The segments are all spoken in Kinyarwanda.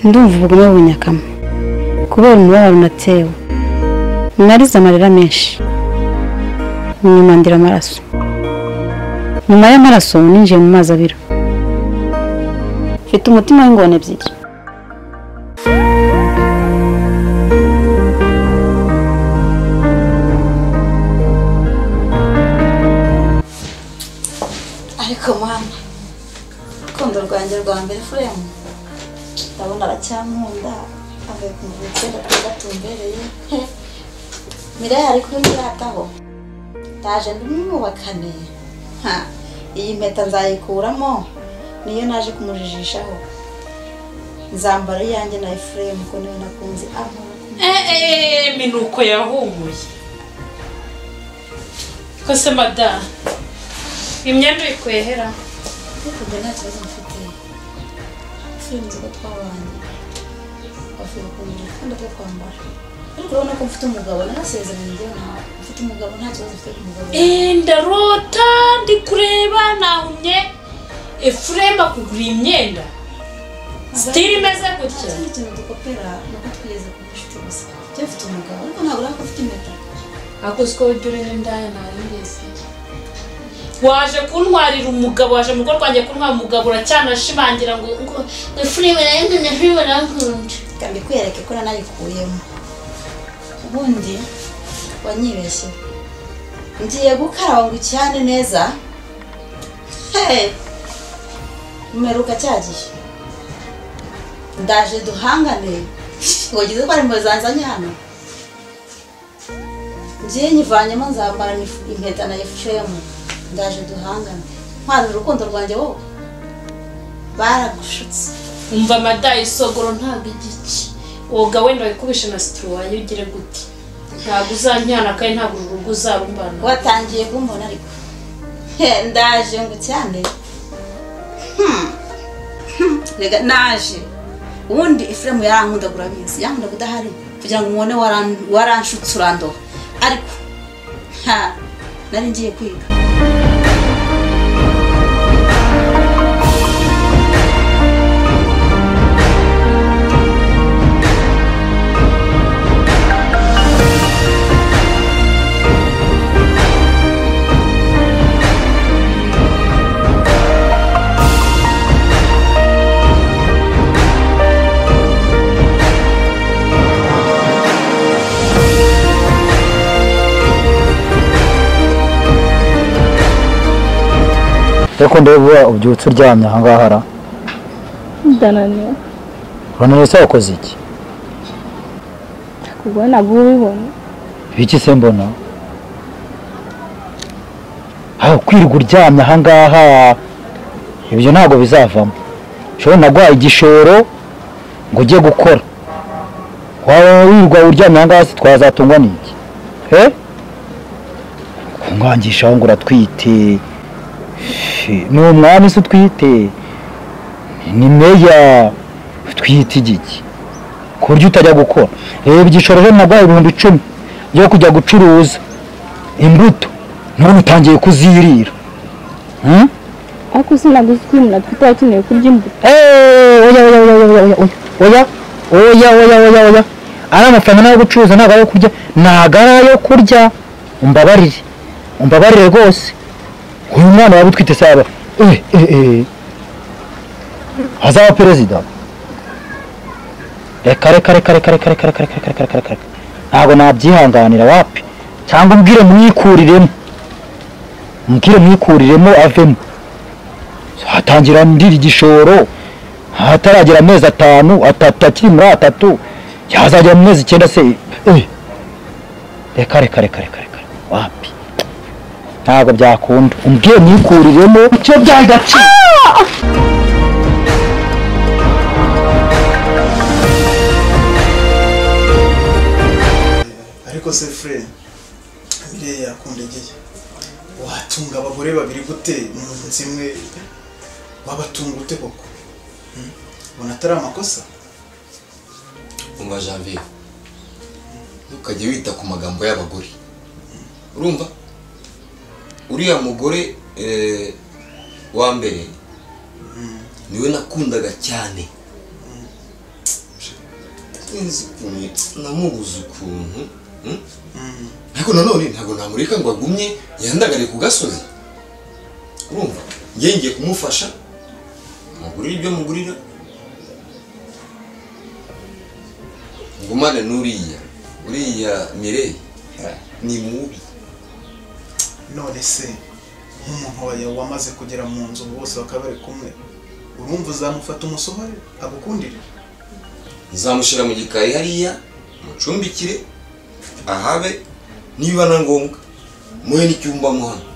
Ndumva ubugome bunyakama kubera umubabaro natewe. Narize amarira menshi, nyuma ndira amaraso. Nyuma y'amaraso ninjiye mu mazi abira. Mfite umutima w'ingona ebyiri. Ariko mama, urukundo rwanjye rwa mbere Furemu, ndabona aracyankunda, avuye ku muvura icyenda gatumbereye. Mireille ari kunyirataho, ndaje ndimwubakane. Iyi mpeta nzayikuramo, niyo naje kumujijishaho. Nzambara iyanjye na Efuremu ko niwe nakunze. Minuko yahumuye. Ko se mada, imyenda ikwehera. Ariko njye nta kibazo mfite. Efuremu nzi ko twabanye, avuye kungura kandi agiye kwambara. Ariko urabona ko mfite umugabo, narasezeranye njyewe nawe. Mfite umugabo, nta kibazo mfite ku mugabo. Ndarota ndi kureba nahumye. Efuremu akugura imyenda sitiri imeze gutya. Nta kindi kintu dukopera nuko twigeze kuba inshuti gusa. Njye mfite umugabo ariko ntabwo urabona ko mfite impeta. Ako siko ujya ureba indaya ntabigeze. Waje kuntwarira umugabo, waje mu rugo rwanjye kuntwara umugabo, uracyanashimangira ngo Efuremu arankunda, Efuremu arankunda. Reka mbikwereke ko nanayikuyemo. Ubundi wanyibeshye. Ngiye gukaraba ngo ucyane neza. Mperuka cyagiye. Ndaje duhangane. Wagize ko ari impuhwe zanzanye hano. Ngiye nyivanyemo nzambara impeta na Efuremu. Ndaje duhangane. Ntwara urukundo rwanjye wowe. Baragushutse. Umva madayi isogoro ntabwo igiki. Woga wenda wikubishe na situruwaye ugire gute. Ntabwo uzanjyana kandi ntabwo uru rugo uzarumbana. Watangiye kumbona ariko. Ndaje ngo cyane. Rega naje. Ubundi Efuremu yarankunda urabizi. Yankunda kudahari kugira ngo umubone waranshutse urandoha. Ariko nari ngiye kwiga. Ariko ndeba ubyutse uryamye aha ngaha ra. Ndananiwe. Urananiwe se wakoze iki? Kubwo ntabwo ubibona. Ibiki se mbona? Aho kwirirwa uryamye aha ngaha ibyo ntabwo bizavamo. Ushobora naguha igishoro ngo ujye gukora. Waba wirirwa uryamye aha ngaha se twazatungwa n'iki? Kungangisha ngo uratwite. Ni umwami se utwite, ni meya utwite igiki ku buryo utajya gukora. Reba igishoro rero naguhaye 10,000 byo kujya gucuruza imbuto, none utangiye kuzirira. Ariko sinaguzi ko umuntu atwite akeneye kurya imbuto. Oya oya oya oya oya oya oya oya oya, ari amafaranga nayo gucuruza ntabwo ayo kurya, ntabwo ari ayo kurya. Umbabarire, umbabarire rwose. Uyu mwana waba utwite se aba azaba perezida? Reka reka reka reka reka reka reka reka reka reka reka, ntabwo nabyihanganira wapi. Cyangwa umbwire mwikuriremo, umbwire mwikuriremo avemo. Hatangira ndira igishoro hataragera amezi 5 3 akiri muri 3 yazagera mu mezi 9 se. Reka reka reka reka reka wapi, ntabwo byakunda. Umbwiye mwikuriremo icyo byagaci. Ariko se Fred, Mireille yakundegeye. Watunga abagore babiri gute mu nzu imwe? Wabatunga ute koko? Ubona atari amakosa? Umva Janvier, ntukajye wita ku magambo y'abagore. Urumva? Uriya mugore wa mbere niwe nakundaga cyane. Sinzi ukuntu namubuze ukuntu. Ariko nanone ntabwo namureka ngo agumye yandagare ku gasozi. Urumva? Ngiye ngiye kumufasha mugurira ibyo mugurira. Ngumane n'uriya. Uriya Mireille ni mubi. None se nk'umuntu wamaze kugera mu nzu bose bakaba bari kumwe, urumva uzamufata umusohore agukundire? Nzamushyira mu gikari hariya, mucumbikire, ahabe, niba na ngombwa muhe n'icyumba muhano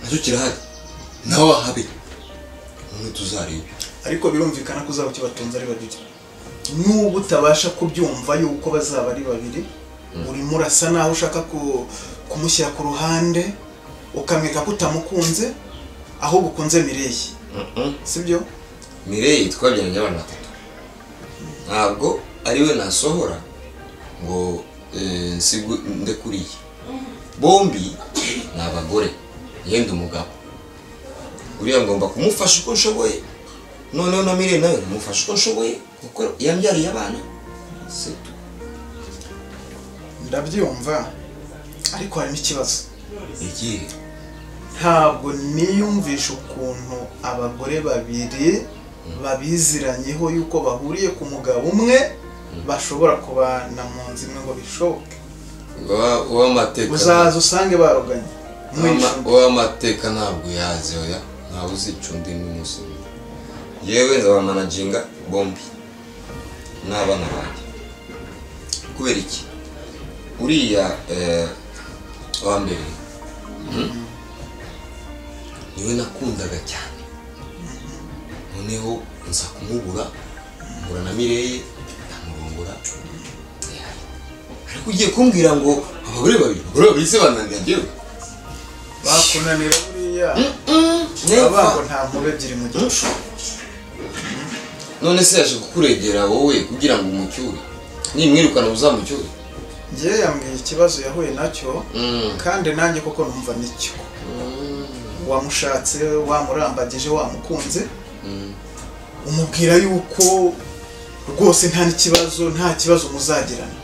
nacyo kirahari, nawe ahabe, umwe tuzarebe. Ariko birumvikana ko uzaba ukibatunze ari babiri. N'ubu utabasha kubyumva yuko bazaba ari babiri, urimo urasa naho ushaka kumushyira ku ruhande ukamwereka ko utamukunze, ahubwo ukunze Mireille. Sibyo? Mireille twabyaranye abana batatu. Ntabwo ari we nasohora ngo ndekuriye. Bombi ni abagore, yenda umugabo. Uriya ngomba kumufasha uko nshoboye, noneho na Mireille nawe nkamufasha uko nshoboye kuko yambyariye abana. Ndabyumva, ariko harimo ikibazo. Ikihe? Ntabwo niyumvisha ukuntu abagore babiri babiziranyeho yuko bahuriye ku mugabo umwe bashobora kubana mu nzu imwe ngo bishoboke. Uzaza usange baroganye. Uw'amateka ntabwo yazi, oya, ntawe uzica undi n'umunsi umwe. Yewe nzabamanaginga bombi n'abana banjye. Kubera iki? Uriya wa mbere niwe nakundaga cyane, noneho nza kumubura, mbura na Mireille ndamurongora. Ariko ugiye kumbwira ngo abagore babiri se bananira njyewe? Bakunanira buriya abago nta nkube ebyiri mu gicu. None se yaje kukuregera wowe kugira ngo umucyure? Nimwirukana uzamucyure? Njye yambwiye ikibazo yahuye nacyo, kandi nanjye koko numva nicyo. Wamushatse, wamurambagije, wamukunze, umubwira yuko rwose nta n'ikibazo, nta kibazo muzagirana.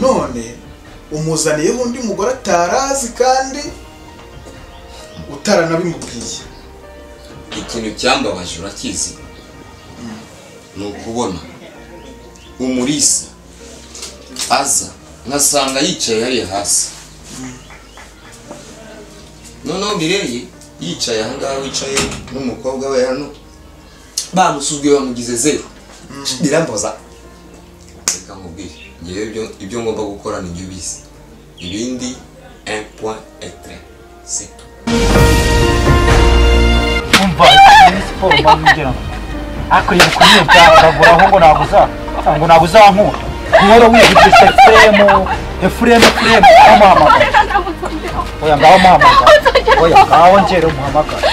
None umuzaniyeho undi mugore atarazi kandi utaranabimubwiye. Ikintu cyambabaje urakizi, ni ukubona umurisa aza nkasanga yicaye hariya hasi. Noneho Mireille yicaye ahangaha, wicaye n'umukobwa we hano, bamusuzwe bamugize zero. Birambaza. Reka nkubwire, ngewe ibyo ngomba gukora ni ibyo bizi, ibindi 1 point et 3 c'est tout. Umva ni siporo mbangira akwiye kunyita ngo naguza ngo naguzankunda nkora wivugisha Efuremu Efuremu Efuremu amuhamagara. Oya ngaho amuhamagara. Oya ngaho ngere umuhamagara.